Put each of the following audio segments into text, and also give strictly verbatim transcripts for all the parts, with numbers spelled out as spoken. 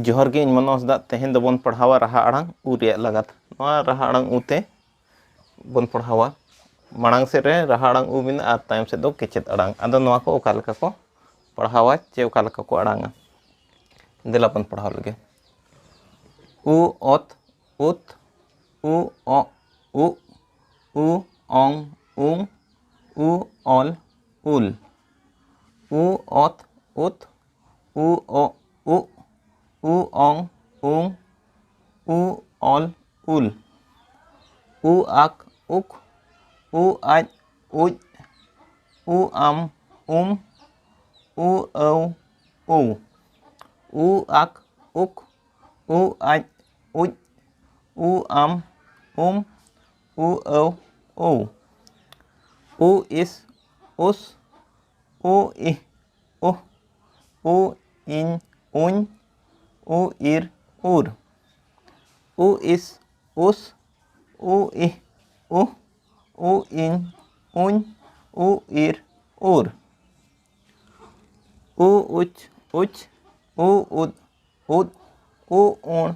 ᱡᱚᱦᱟᱨ ᱜᱮ, ᱤᱧ ᱢᱟᱱᱚᱥ ᱫᱟ᱾ ᱛᱮᱦᱮᱧ ᱫᱚᱵᱚᱱ ᱯᱟᱲᱦᱟᱣᱟ ᱨᱟᱦᱟ ᱟᱲᱟᱝ ᱩ ᱨᱮᱭᱟᱜ ᱞᱟᱜᱟᱛ᱾ ᱱᱚᱣᱟ ᱨᱟᱦᱟ ᱟᱲᱟᱝ ᱩ ᱛᱮ ᱵᱚᱱ ᱯᱟᱲᱦᱟᱣᱟ᱾ ᱢᱟᱲᱟᱝ ᱥᱮᱫ ᱨᱮ ᱨᱟᱦᱟ ᱟᱲᱟᱝ ᱩ ᱢᱮᱱᱟᱜᱼᱟ ᱟᱨ ᱛᱟᱭᱚᱢ ᱥᱮᱫ ᱫᱚ ᱠᱮᱪᱮᱫ ᱟᱲᱟᱝ᱾ ᱟᱫᱚ ᱱᱚᱣᱟ ᱠᱚ ᱚᱠᱟ ᱞᱮᱠᱟ ᱠᱚ ᱯᱟᱲᱦᱟᱣᱟ ᱪᱮ ᱚᱠᱟ ᱞᱮᱠᱟ ᱠᱚ ᱟᱲᱟᱝᱟ, ᱫᱮᱞᱟ ᱵᱚᱱ ᱯᱟᱲᱦᱟᱣ ᱞᱮᱜᱮ᱾ ᱩ ᱚᱛ ᱩᱛ, ᱩ ᱚᱜ ᱩᱜ, ᱩ ᱚᱝ ᱩᱝ, ᱩ ᱚᱞ ᱩᱞ, ᱩ ᱚᱛ ᱩᱛ, ᱩ ᱚᱜ ᱩᱜ, ᱩ ᱚᱝ ᱩᱝ, ᱩ ᱚᱞ ᱩᱞ, ᱩ ᱟᱠ ᱩᱠ, ᱩ ᱟᱡ ᱩᱡ, ᱩ ᱟᱢ ᱩᱢ, ᱩ ᱟᱹᱣ ᱩᱣ, ᱩ ᱟᱠ ᱩᱠ, ᱩ ᱟᱡ ᱩᱡ, ᱩ ᱟᱢ ᱩᱢ, ᱩ ᱟᱹᱣ ᱩᱣ, ᱩ ᱤᱥ ᱩᱥ, ᱩ ᱤᱦ ᱩᱦ, ᱩ ᱤᱧ ᱩᱧ, ᱩ ᱤᱨ ᱩᱨ, ᱩ ᱤᱥ ᱩᱥ, ᱩ ᱤᱦ ᱩᱦ, ᱩ ᱤᱧ ᱩᱧ, ᱩ ᱤᱨ ᱩᱨ, ᱩ ᱩᱪ ᱩᱪ, ᱩ ᱩᱫ ᱩᱫ, ᱩ ᱩᱬ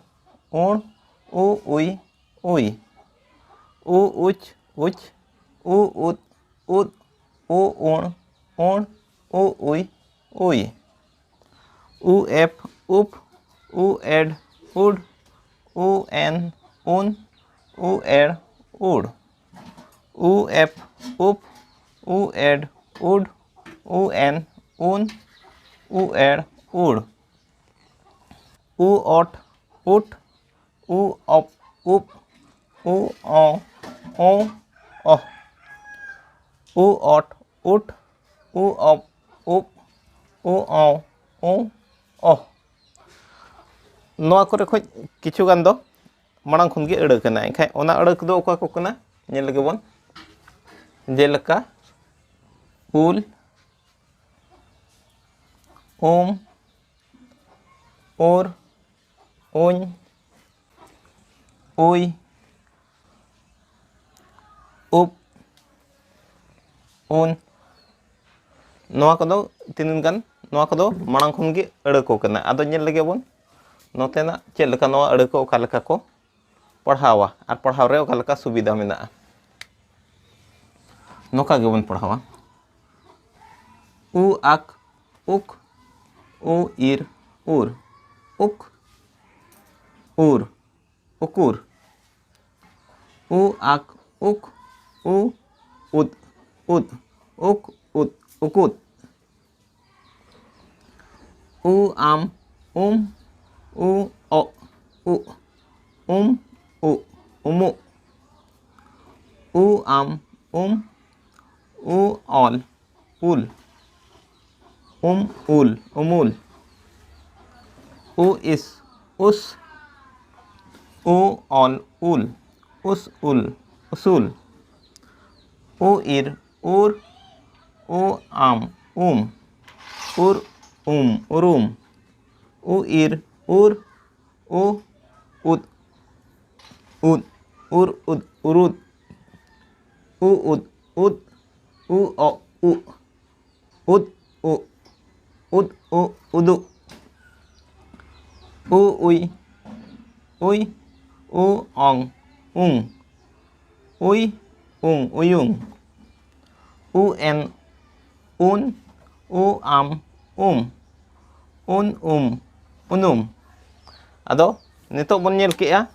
ᱩᱬ, ᱩ ᱩᱭ ᱩᱭ, ᱩ ᱩᱪ ᱩᱪ, ᱩ ᱩᱫ ᱩᱫ, ᱩ ᱩᱬ ᱩᱬ, ᱩ ᱩᱭ ᱩᱭ, ᱩ ᱮᱯ ᱩᱯ, ᱩ ᱮᱰ ᱩᱰ, ᱩ ᱮᱱ ᱩᱱ, ᱩ ᱮᱲ ᱩᱲ, ᱩ ᱮᱯ ᱩᱯ, ᱩ ᱮᱰ ᱩᱰ, ᱩ ᱮᱱ ᱩᱱ, ᱩ ᱮᱲ ᱩᱲ, ᱩ ᱚᱴ ᱩᱴ, ᱩ ᱚᱯ ᱩᱯ, ᱩ ᱚ ᱚ ᱚᱦ, ᱩ ᱚᱴ ᱩᱴ, ᱩ ᱚᱯ ᱩᱯ, ᱩ ᱚ ᱩ ᱚᱦ᱾ ᱱᱚᱣᱟ ᱠᱚᱨᱮ ᱠᱷᱚᱱ ᱠᱤᱪᱷᱩ ᱜᱟᱱ ᱫᱚ ᱢᱟᱲᱟᱝ ᱠᱷᱚᱱ ᱜᱮ ᱟᱹᱲᱟᱹ ᱠᱟᱱᱟ᱾ ᱮᱱᱠᱷᱟᱱ ᱚᱱᱟ ᱟᱹᱲᱟᱹ ᱠᱚᱫᱚ ᱚᱠᱟ ᱠᱚ ᱠᱟᱱᱟ? ᱧᱮᱞ ᱞᱮᱜᱮ ᱵᱚᱱ᱾ ᱡᱮᱞᱮᱠᱟ ᱩᱞ, ᱩᱢ, ᱩᱨ, ᱩᱧ, ᱩᱭ, ᱩᱯ, ᱩᱱ᱾ ᱱᱚᱣᱟ ᱠᱚᱫᱚ ᱛᱤᱱᱟᱹᱜ ᱜᱟᱱ, ᱱᱚᱣᱟ ᱠᱚᱫᱚ ᱢᱟᱲᱟᱝ ᱠᱷᱚᱱ ᱜᱮ ᱟᱹᱲᱟᱹ ᱠᱚ ᱠᱟᱱᱟ᱾ ᱟᱫᱚ ᱧᱮᱞ ᱞᱮᱜᱮ ᱵᱚᱱ, ᱱᱚᱛᱮᱱᱟᱜ ᱪᱮᱫ ᱞᱮᱠᱟ, ᱱᱚᱣᱟ ᱟᱹᱲᱟᱹ ᱠᱚ ᱚᱠᱟ ᱞᱮᱠᱟ ᱠᱚ ᱯᱟᱲᱦᱟᱣᱟ ᱟᱨ ᱯᱟᱲᱦᱟᱣ ᱨᱮ ᱚᱠᱟ ᱞᱮᱠᱟ ᱥᱩᱵᱤᱫᱷᱟ ᱢᱮᱱᱟᱜᱼᱟ᱾ ᱱᱚᱝᱠᱟ ᱜᱮᱵᱚᱱ ᱯᱟᱲᱦᱟᱣᱟ, ᱩ ᱟᱠ ᱩᱠ, ᱩ ᱤᱨ ᱩᱨ, ᱩᱠ ᱩᱨ, ᱩᱠᱩᱨ, ᱩ ᱟᱠ ᱩᱠ, ᱩ ᱩᱫ ᱩᱫ, ᱩᱠ ᱩᱫ, ᱩᱠᱩᱫ, ᱩ ᱟᱢ ᱩᱢ, ᱩ ᱚᱜ ᱩᱜ, ᱩᱢ ᱩᱜ, ᱩᱢᱩᱜ, ᱩ ᱟᱢ ᱩᱢ, ᱩ ᱚᱞ ᱩᱞ, ᱩᱢ ᱩᱞ, ᱩᱢᱩᱞ, ᱩ ᱤᱥ ᱩᱥ, ᱩ ᱚᱞ ᱩᱞ, ᱩᱥ ᱩᱞ, ᱩᱥᱩᱞ, ᱩ ᱤᱨ ᱩᱨ, ᱩ ᱟᱢ ᱩᱢ, ᱩᱨ ᱩᱢ, ᱩᱨᱩᱢ, ᱩ ᱤᱨ ᱩᱨ, ᱩ ᱩᱫ ᱩᱫ, ᱩᱨ ᱩᱫ, ᱩᱨᱩᱫ, ᱩ ᱩᱫ ᱩᱫ, ᱩ ᱚᱜ ᱩᱜ, ᱩᱫ ᱩᱜ, ᱩᱫ ᱩᱜ, ᱩᱫᱩᱜ, ᱩ ᱩᱭ ᱩᱭ, ᱩ ᱚᱝ ᱩᱝ, ᱩᱭ ᱩᱝ, ᱩᱭᱩᱝ, ᱩ ᱮᱱ ᱩᱱ, ᱩ ᱟᱢ ᱩᱢ, ᱩᱱ ᱩᱢ, ᱩᱱᱩᱢ᱾ ᱟᱫᱚ ᱱᱤᱛᱚᱜ ᱵᱚᱱ ᱧᱮᱞ ᱠᱮᱜᱼᱟ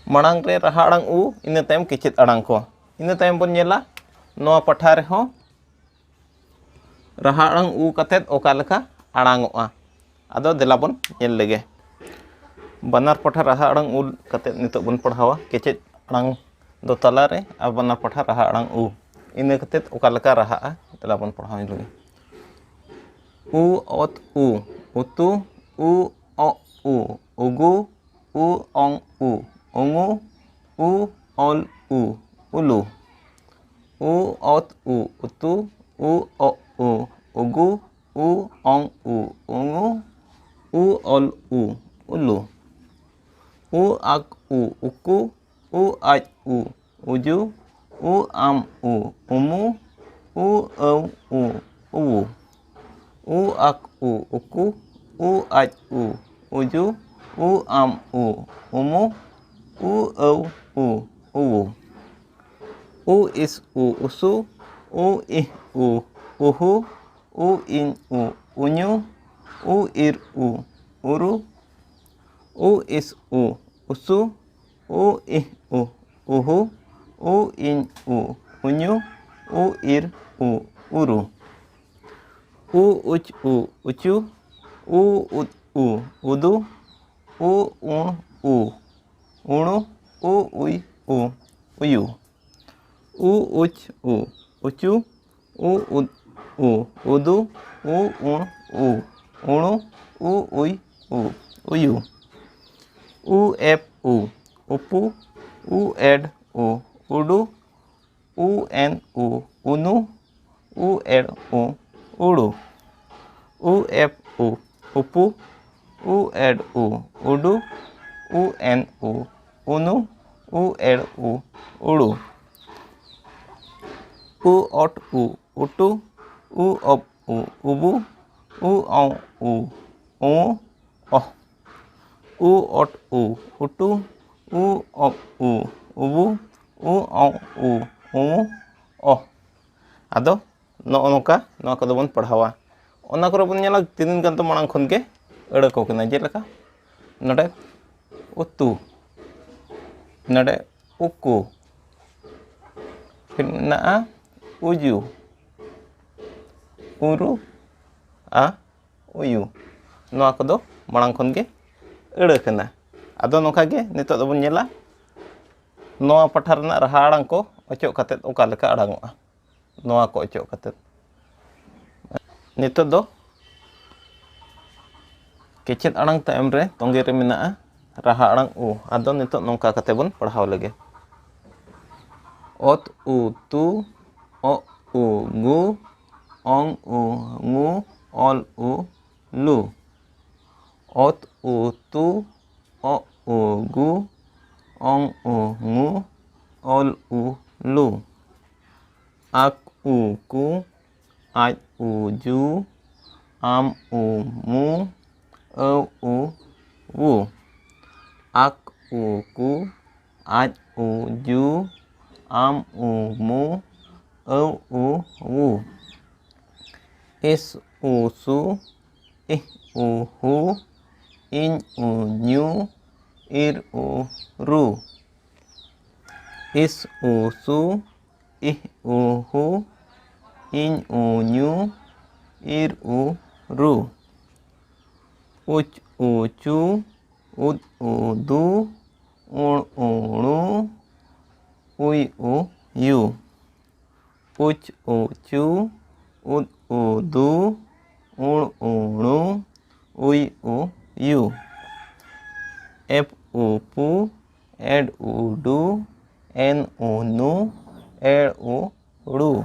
ᱢᱟᱲᱟᱝ ᱨᱮ ᱨᱟᱦᱟ ᱟᱲᱟᱝ ᱩ, ᱤᱱᱟᱹ ᱛᱟᱭᱚᱢ ᱠᱮᱪᱮᱫ ᱟᱲᱟᱝ ᱠᱚ᱾ ᱤᱱᱟᱹ ᱛᱟᱭᱚᱢ ᱵᱚᱱ ᱧᱮᱞᱟ ᱱᱚᱣᱟ ᱯᱟᱴᱷᱟ ᱨᱮᱦᱚᱸ ᱨᱟᱦᱟ ᱟᱲᱟᱝ ᱩ ᱠᱟᱛᱮᱫ ᱚᱠᱟ ᱞᱮᱠᱟ ᱟᱲᱟᱝᱚᱜᱼᱟ᱾ ᱟᱫᱚ ᱫᱮᱞᱟ ᱵᱚᱱ ᱧᱮᱞ ᱞᱮᱜᱮ᱾ ᱵᱟᱱᱟᱨ ᱯᱟᱴᱷᱟ ᱨᱟᱦᱟ ᱟᱲᱟᱝ ᱩ ᱠᱟᱛᱮᱫ ᱱᱤᱛᱚᱜ ᱵᱚᱱ ᱯᱟᱲᱦᱟᱣᱟ᱾ ᱠᱮᱪᱮᱫ ᱟᱲᱟᱝ ᱫᱚ ᱛᱟᱞᱟᱨᱮ ᱟᱨ ᱵᱟᱱᱟᱨ ᱯᱟᱴᱷᱟ ᱨᱟᱦᱟ ᱟᱲᱟᱝ ᱩ᱾ ᱤᱱᱟᱹ ᱠᱟᱛᱮᱫ ᱚᱠᱟ ᱞᱮᱠᱟ ᱨᱟᱦᱟᱜᱼᱟ, ᱫᱮᱞᱟ ᱵᱚᱱ ᱯᱟᱲᱦᱟᱣ ᱞᱮᱜᱮ᱾ ᱩ ᱚᱛ ᱩ, ᱩᱛᱩ, ᱩ ᱚᱜ ᱩ, ᱩᱜᱩ, ᱩ ᱚᱝ ᱩ, ᱩᱝᱩ, ᱩ ᱚᱞ ᱩ, ᱩᱞᱩ, ᱩ ᱚᱛ ᱩ, ᱩᱛᱩ, ᱩ ᱚᱜ ᱩ, ᱩᱜᱩ, ᱩ ᱚᱝ ᱩ, ᱩᱝᱩ, ᱩ ᱚᱞ ᱩ, ᱩᱞᱩ, ᱩ ᱟᱠ ᱩ, ᱩᱠᱩ, ᱩ ᱟᱡ ᱩ, ᱩᱡᱩ, ᱩ ᱟᱢ ᱩ, ᱩᱢᱩ, ᱩ ᱟᱹᱣ ᱩ, ᱩᱣᱩ, ᱩ ᱟᱠ ᱩ, ᱩᱠᱩ, ᱩ ᱟᱡ ᱩ, ᱩᱡᱩ, ᱩ ᱟᱢ ᱩ, ᱩᱢᱩ, ᱩ ᱟᱹᱣ ᱩ, ᱩᱣᱩ᱾ ᱩ ᱤᱥ ᱩ, ᱩᱥᱩ, ᱩ ᱤᱦ ᱩ, ᱩᱦᱩ, ᱩ ᱤᱧ ᱩ, ᱩᱧᱩ, ᱩ ᱤᱨ ᱩ, ᱩᱨᱩ, ᱩ ᱤᱥ ᱩ, ᱩᱥᱩ, ᱩ ᱤᱦ ᱩ, ᱩᱦᱩ, ᱩ ᱤᱧ ᱩ, ᱩᱧᱩ, ᱩ ᱤᱨ ᱩ, ᱩᱨᱩ᱾ ᱩ ᱩᱪ ᱩ, ᱩᱪᱩ, ᱩ ᱩᱫ ᱩ, ᱩᱫᱩ, ᱩ ᱩᱬ ᱩ, ᱩᱬᱩ, ᱩ ᱩᱭ ᱩ, ᱩᱭᱩ᱾ ᱩ ᱩᱪ ᱩ, ᱩᱪᱩ, ᱩ ᱩᱫ ᱩ, ᱩᱫᱩ, ᱩ ᱩᱬ ᱩ, ᱩᱬᱩ, ᱩ ᱩᱭ ᱩ, ᱩᱭᱩ᱾ ᱩ ᱮᱯ ᱩ, ᱩᱯᱩ, ᱩ ᱮᱰ ᱩ, ᱩᱰᱩ, ᱩ ᱮᱱ ᱩ, ᱩᱱᱩ, ᱩ ᱮᱲ ᱩ, ᱩᱲᱩ᱾ ᱩ ᱮᱯ ᱩ, ᱩᱯᱩ, ᱩ ᱮᱰ ᱩ, ᱩᱰᱩ, ᱩ ᱮᱱ ᱩ, ᱩᱱᱩ, ᱩ ᱮᱲ ᱩ, ᱩᱲᱩ᱾ ᱩ ᱚᱴ ᱩ, ᱩᱴᱩ, ᱩ ᱚᱯ ᱩ, ᱩᱵᱩ, ᱩ ᱚᱝ ᱩ, ᱩᱣᱩ, ᱚᱦ᱾ ᱩ ᱚᱴ ᱩ, ᱩᱴᱩ, ᱩ ᱚᱯ ᱩ, ᱩᱵᱩ, ᱩ ᱚᱝ ᱩ, ᱩᱣᱩ, ᱚᱦ᱾ ᱟᱫᱚ ᱱᱚᱜᱼᱚ ᱱᱚᱝᱠᱟ ᱱᱚᱣᱟ ᱠᱚᱫᱚ ᱵᱚᱱ ᱯᱟᱲᱦᱟᱣᱟ᱾ ᱚᱱᱟ ᱠᱚᱨᱮ ᱵᱚᱱ ᱧᱮᱞᱟ ᱛᱤᱱᱟᱹᱜ ᱜᱟᱱ ᱫᱚ ᱢᱟᱲᱟᱝ ᱠᱷᱚᱱ ᱜᱮ ᱟᱹᱲᱟᱹ ᱠᱚ ᱠᱟᱱᱟ, ᱡᱮᱞᱮᱠᱟ ᱱᱚᱰᱮ ᱩᱛᱩ, ᱱᱚᱰᱮ ᱩᱠᱩ, ᱯᱷᱤᱨ ᱢᱮᱱᱟᱜᱼᱟ ᱩᱡᱩ, ᱩᱨᱩ ᱟᱨ ᱩᱭᱩ᱾ ᱱᱚᱣᱟ ᱠᱚᱫᱚ ᱢᱟᱲᱟᱝ ᱠᱷᱚᱱ ᱜᱮ ᱟᱹᱲᱟᱹ ᱠᱟᱱᱟ᱾ ᱟᱫᱚ ᱱᱚᱝᱠᱟ ᱜᱮ ᱱᱤᱛᱚᱜ ᱫᱚᱵᱚᱱ ᱧᱮᱞᱟ, ᱱᱚᱣᱟ ᱯᱟᱴᱷᱟ ᱨᱮᱱᱟᱜ ᱨᱟᱦᱟ ᱟᱲᱟᱝ ᱠᱚ ᱚᱪᱚᱜ ᱠᱟᱛᱮᱫ ᱚᱠᱟ ᱞᱮᱠᱟ ᱟᱲᱟᱝᱚᱜᱼᱟ, ᱱᱚᱣᱟ ᱠᱚ ᱚᱪᱚᱜ ᱠᱟᱛᱮᱫ᱾ ᱱᱤᱛᱚᱜ ᱫᱚ ᱠᱮᱪᱮᱫ ᱟᱲᱟᱝ ᱛᱟᱭᱚᱢ ᱨᱮ ᱛᱚᱸᱜᱮ ᱨᱮ ᱢᱮᱱᱟᱜᱼᱟ ᱨᱟᱦᱟ ᱟᱲᱟᱝ ᱩ᱾ ᱟᱫᱚ ᱱᱤᱛᱚᱜ ᱱᱚᱝᱠᱟ ᱠᱟᱛᱮ ᱵᱚᱱ ᱯᱟᱲᱦᱟᱣ ᱞᱮᱜᱮ᱾ ᱚᱛ ᱩ ᱛᱩ, ᱚᱜ ᱩ ᱜᱩ, ᱚᱝ ᱩ ᱝᱩ, ᱚᱞ ᱩ ᱞᱩ᱾ ᱚᱛ ᱩ ᱛᱩ, ᱚᱜ ᱩ ᱜᱩ, ᱚᱝ ᱩ ᱝᱩ, ᱚᱞ ᱩ ᱞᱩ᱾ ᱟᱠ ᱩ ᱠᱩ, ᱟᱡ ᱩ ᱡᱩ, ᱟᱢ ᱩ ᱢᱩ, ᱟᱹᱣ ᱩ ᱣᱩ᱾ ᱟᱠ ᱩ ᱠᱩ, ᱟᱡ ᱩ ᱡᱩ, ᱟᱢ ᱩ ᱢᱩ, ᱟᱹᱣ ᱩ ᱣᱩ᱾ ᱤᱥ ᱩ ᱥᱩ, ᱤᱦ ᱩ ᱦᱩ, ᱤᱧ ᱩ ᱧᱩ, ᱤᱨ ᱩ ᱨᱩ᱾ ᱤᱥ ᱩ ᱥᱩ, ᱤᱦ ᱩ ᱦᱩ, ᱤᱧ ᱩ ᱧᱩ, ᱤᱨ ᱩ ᱨᱩ᱾ ᱩᱪ ᱩ ᱪᱩ, ᱩᱫ ᱩ ᱫᱩ, ᱩᱬ ᱩ ᱬᱩ, ᱩᱭ ᱩ ᱭᱩ᱾ ᱩᱪ ᱩ ᱪᱩ, ᱩᱫ ᱩ ᱫᱩ, ᱩᱬ ᱩ ᱬᱩ, ᱩᱭ ᱩ ᱭᱩ᱾ ᱮᱯ ᱩ ᱯᱩ, ᱮᱰ ᱩ ᱰᱩ, ᱮᱱ ᱩ ᱱᱩ, ᱮᱲ ᱩ ᱲᱩ᱾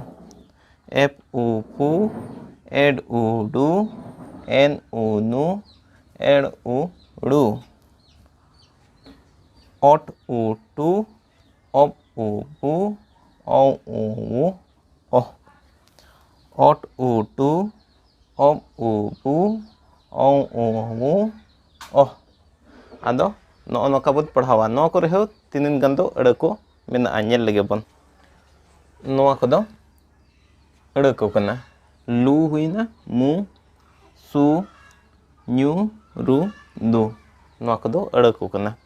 ᱮᱯ ᱩ ᱯᱩ, ᱮᱰ ᱩ ᱰᱩ, ᱮᱱ ᱩ ᱱᱩ, ᱮᱲ ᱩ ᱲᱩ᱾ ᱚᱴ ᱩ ᱴᱩ, ᱚᱯ ᱩ ᱯᱩ, ᱚᱣ ᱩ ᱣᱩ, ᱚᱦ᱾ ᱚᱴ ᱩ ᱴᱩ, ᱚᱯ ᱩ ᱯᱩ, ᱚᱣ ᱩ ᱣᱩ, ᱚᱦ᱾ ᱟᱫᱚ ᱱᱚᱜᱼᱚ ᱱᱚᱝᱠᱟ ᱵᱚᱱ ᱯᱟᱲᱦᱟᱣᱟ᱾ ᱱᱚᱣᱟ ᱠᱚᱨᱮ ᱦᱚᱸ ᱛᱤᱱᱟᱹᱜ ᱜᱟᱱ ᱫᱚ ᱟᱹᱲᱟᱹ ᱠᱚ ᱢᱮᱱᱟᱜᱼᱟ, ᱧᱮᱞ ᱞᱮᱜᱮ ᱵᱚᱱ᱾ ᱱᱚᱣᱟ ᱠᱚᱫᱚ ᱟᱹᱲᱟᱹ ᱠᱚ ᱠᱟᱱᱟ᱾ ᱞᱩ ᱦᱩᱭᱱᱟ, ᱢᱩ, ᱥᱩ, ᱧᱩ, ᱨᱩ, ᱫᱩ᱾ ᱱᱚᱣᱟ ᱠᱚᱫᱚ ᱟᱹᱲᱟᱹ ᱠᱚ ᱠᱟᱱᱟ᱾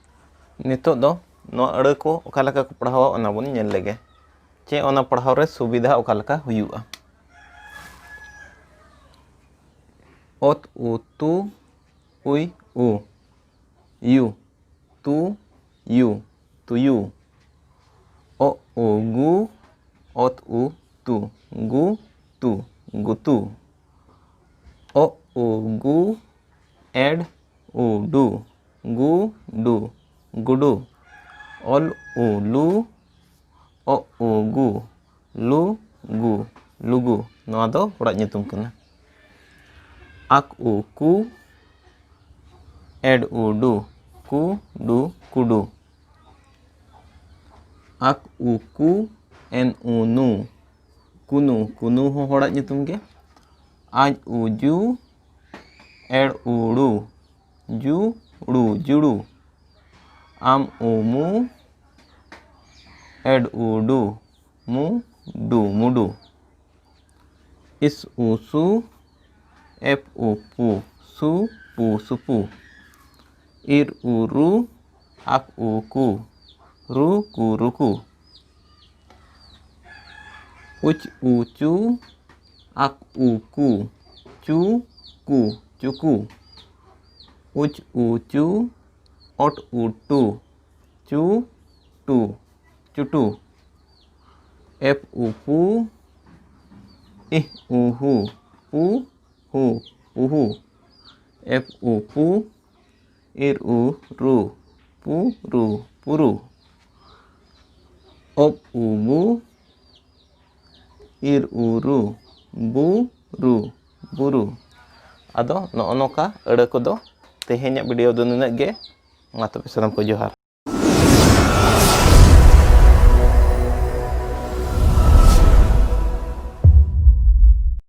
ᱱᱤᱛᱚᱜ ᱫᱚ ᱱᱚᱣᱟ ᱟᱹᱲᱟᱹ ᱠᱚ ᱚᱠᱟ ᱞᱮᱠᱟ ᱠᱚ ᱯᱟᱲᱦᱟᱣᱟ, ᱚᱱᱟ ᱵᱚᱱ ᱧᱮᱞ ᱞᱮᱜᱮ, ᱪᱮ ᱚᱱᱟ ᱯᱟᱲᱦᱟᱣ ᱨᱮ ᱥᱩᱵᱤᱫᱷᱟ ᱚᱠᱟ ᱞᱮᱠᱟ ᱦᱩᱭᱩᱜᱼᱟ᱾ ᱚᱛ ᱩ ᱛᱩ, ᱩᱭ ᱩ, ᱭᱩ, ᱛᱩ, ᱭᱩ, ᱛᱩᱭᱩ᱾ ᱚ ᱩ ᱜᱩ, ᱚᱛ ᱩ ᱛᱩ, ᱜᱩ, ᱛᱩ, ᱜᱩᱛᱩ᱾ ᱚ ᱩ ᱜᱩ, ᱮᱰ ᱩ ᱰᱩ, ᱜᱩ, ᱰᱩ, ᱜᱩᱰᱩ᱾ ᱚᱞ ᱩ ᱞᱩ, ᱚ ᱩ ᱜᱩ, ᱞᱩ, ᱜᱩ, ᱞᱩᱜᱩ᱾ ᱱᱚᱣᱟ ᱫᱚ ᱦᱚᱲᱟᱜ ᱧᱩᱛᱩᱢ ᱠᱟᱱᱟ᱾ ᱟᱠ ᱩ ᱠᱩ, ᱮᱰ ᱩ ᱰᱩ, ᱠᱩ, ᱰᱩ, ᱠᱩᱰᱩ᱾ ᱟᱠ ᱩ ᱠᱩ, ᱮᱱ ᱩ ᱱᱩ, ᱠᱩᱱᱩ᱾ ᱠᱩᱱᱩ ᱦᱚᱸ ᱦᱚᱲᱟᱜ ᱧᱩᱛᱩᱢ ᱜᱮ᱾ ᱟᱡ ᱩ ᱡᱩ, ᱮᱲ ᱩ ᱲᱩ, ᱡᱩᱲᱩ ᱡᱩᱲᱩ᱾ ᱟᱢ ᱩᱢᱩ, ᱮᱰ ᱩᱰᱩ, ᱢᱩᱰᱩ ᱢᱩᱰᱩ᱾ ᱤᱥ ᱩᱥᱩ, ᱮᱯ ᱩᱯᱩ, ᱥᱩᱯᱩ ᱥᱩᱯᱩ᱾ ᱤᱨ ᱩᱨᱩ, ᱟᱠ ᱩᱠᱩ, ᱨᱩᱠᱩ ᱨᱩᱠᱩ᱾ ᱩᱪ ᱩᱪᱩ, ᱟᱠ ᱩᱠᱩ, ᱪᱩᱠᱩ ᱪᱩᱠᱩ᱾ ᱩᱪ ᱩᱪᱩ, ᱚᱴ ᱩᱴᱩ, ᱪᱩᱴᱩ ᱪᱩᱴᱩ᱾ ᱮᱯ ᱩᱯᱩ, ᱤᱦ ᱩᱦᱩ, ᱯᱩᱦᱩ ᱯᱩᱦᱩ᱾ ᱮᱯ ᱩᱯᱩ, ᱤᱨ ᱩᱨᱩ, ᱯᱩᱨᱩ ᱯᱩᱨᱩ᱾ ᱚᱯ ᱩᱵᱩ, ᱤᱨ ᱩᱨᱩ, ᱵᱩᱨᱩ ᱵᱩᱨᱩ᱾ ᱟᱫᱚ ᱱᱚᱜᱼᱚ ᱱᱚᱝᱠᱟ ᱟᱹᱲᱟᱹ ᱠᱚᱫᱚ ᱛᱮᱦᱮᱧᱟᱜ ᱵᱷᱤᱰᱤᱭᱳ ᱫᱚ ᱱᱤᱱᱟᱹᱜ ᱜᱮ᱾ ᱢᱟ ᱛᱚᱵᱮ ᱥᱟᱱᱟᱢ ᱠᱚ ᱡᱚᱦᱟᱨ᱾